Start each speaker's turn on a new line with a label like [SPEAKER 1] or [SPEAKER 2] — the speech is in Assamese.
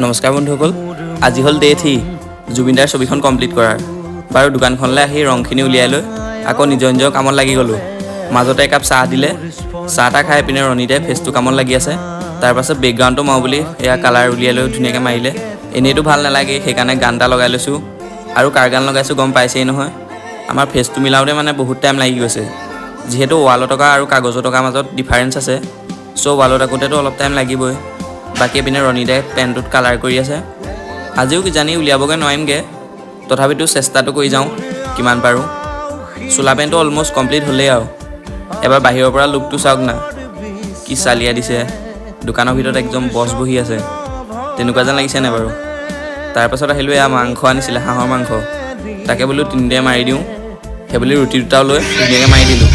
[SPEAKER 1] নমস্কাৰ বন্ধুসকল, আজি হ'ল ডে 3 জুবিনদাৰ ছবিখন কমপ্লিট কৰাৰ। বাৰু, দোকানখনলৈ আহি ৰংখিনি উলিয়াই লৈ আকৌ নিজৰ নিজৰ কামত লাগি গ'লোঁ। মাজতে একাপ চাহ দিলে। চাহ তাহ খাই পিনে ৰণীতে ফেচটো কামত লাগি আছে। তাৰপাছত বেকগ্ৰাউণ্ডটো মাৰোঁ বুলি এয়া কালাৰ উলিয়াই লৈ ধুনীয়াকৈ মাৰিলে। এনেইতো ভাল নালাগে, সেইকাৰণে গান এটা লগাই লৈছোঁ। আৰু কাৰ গান লগাইছোঁ গম পাইছেই নহয়। আমাৰ ফেচটো মিলাওঁতে মানে বহুত টাইম লাগি গৈছে, যিহেতু ৱালত অঁকা আৰু কাগজত অঁকাৰ মাজত ডিফাৰেঞ্চ আছে। চ' ৱালত আঁকোতেতো অলপ টাইম লাগিবই। বাকী এইপিনে ৰণীদাই পেণ্টটোত কালাৰ কৰি আছে। আজিও কিজানি উলিয়াবগৈ নোৱাৰিমগৈ, তথাপিতো চেষ্টাটো কৰি যাওঁ কিমান পাৰোঁ। চোলা পেণ্টটো অলমষ্ট কমপ্লিট হ'লেই আৰু। এবাৰ বাহিৰৰ পৰা লুকটো চাওক না, কি চালিয়া দিছে। দোকানৰ ভিতৰত একদম বছ বহি আছে তেনেকুৱা যেন লাগিছে নাই বাৰু? তাৰপাছত আহিলোঁ, এয়া মাংস আনিছিলে, হাঁহৰ মাংস। তাকে বোলো তিনিটাই মাৰি দিওঁ। সেইবুলি ৰুটি দুটাও লৈ ধুনীয়াকৈ মাৰি দিলোঁ।